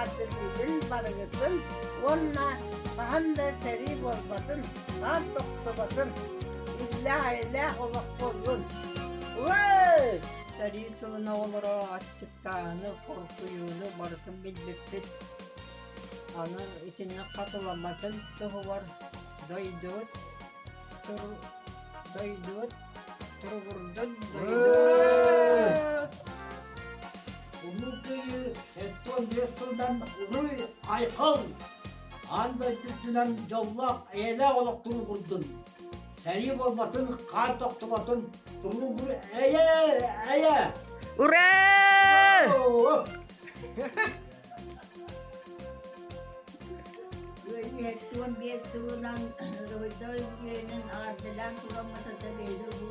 эҕэрдэлиибин барыгытын уонна хаһан да сэрии буолбатын, хаан тохтубатын, иллээх-эйэлээх олох буоллун! Уэй! Сэрии сылын оҕолоро аччыктааһыны, хоргуйууну барытын билбиппит. Аны итинник хатыламматын туһугар дойдубут дойдубут туругурдун дойдубут Улуу Кыайыы 75 сылынан уруй айхал! Аан дойду үрдүнэн дьоллоох, эйэлээх олох туругурдун! Сэрии буолбатын, хаан тохтубатын, туругур эйэ, эйэ! Ура! 75 сылынан Ройдой үөрэнэн аҕардылаан тураммыт ата биһиги бу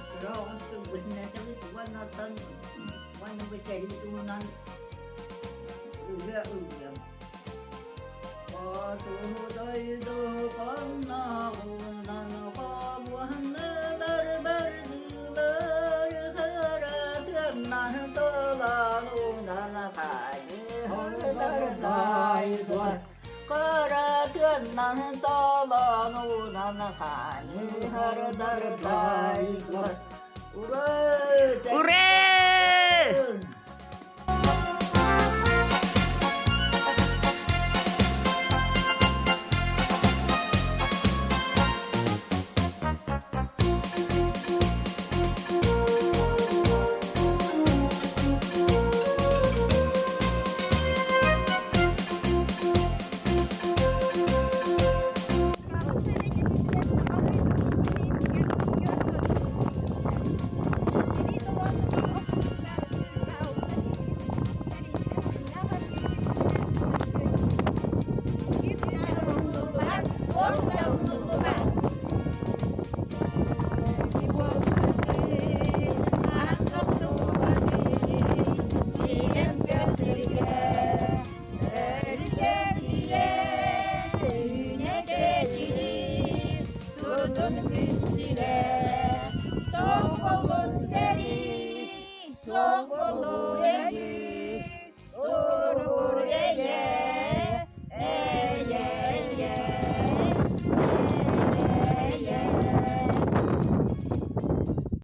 кыра оҕус тылбытын уонна оттон уонна бу сэрии туһунан ырыа ыллыам. Хоту дойду хонноҕунан холуоннылар бардылар харатыаннан толонунан хаайыһардардайдылар Харатыаннан толонунан хаайыһардардайдылар Ура! Ура! Турдун күн сирэ.